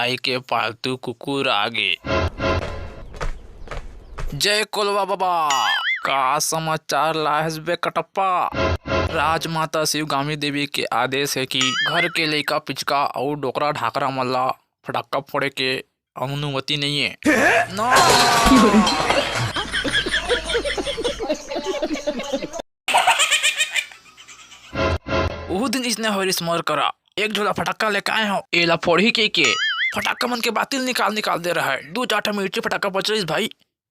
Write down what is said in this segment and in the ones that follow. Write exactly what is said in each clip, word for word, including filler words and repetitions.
एके पालतू कुकुर आगे। जय कोलवा बाबा, का समाचार लाहेस बे कटप्पा? राजमाता शिवगामी देवी के आदेश हे कि घर के लइका पिचका अउ डोकरा ढाकरा मन ला फटाका फोड़े के अनुमति नइये। ना। उहू दिन इसने होरिस मोर करा, एक झोला फटाका लेके आए हो, एला फोड़ही के के। फटाका मन के बातिल निकाल निकाल दे रहा है, दू चार ठा मिर्ची फटाका बच रहिस भाई,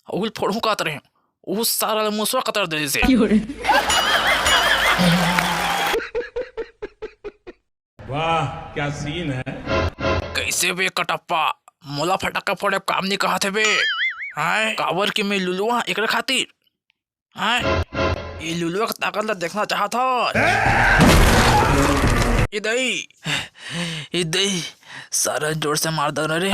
उहू ल फोड़हूं कात रहे, उहू सारा ल मुसवा कतर दे से। वाह, क्या सीन है। कैसे बे कटप्पा, मोला फटाका फोड़े काम नहीं कहत हे बे? हैं? काबर कि मैं लुलुआ एकरे खातिर। हैं? ये लुलुआ के ताकत ला देखना चाहत हो? ए दई, ए दई, सारा जोर से मार दो ना रे।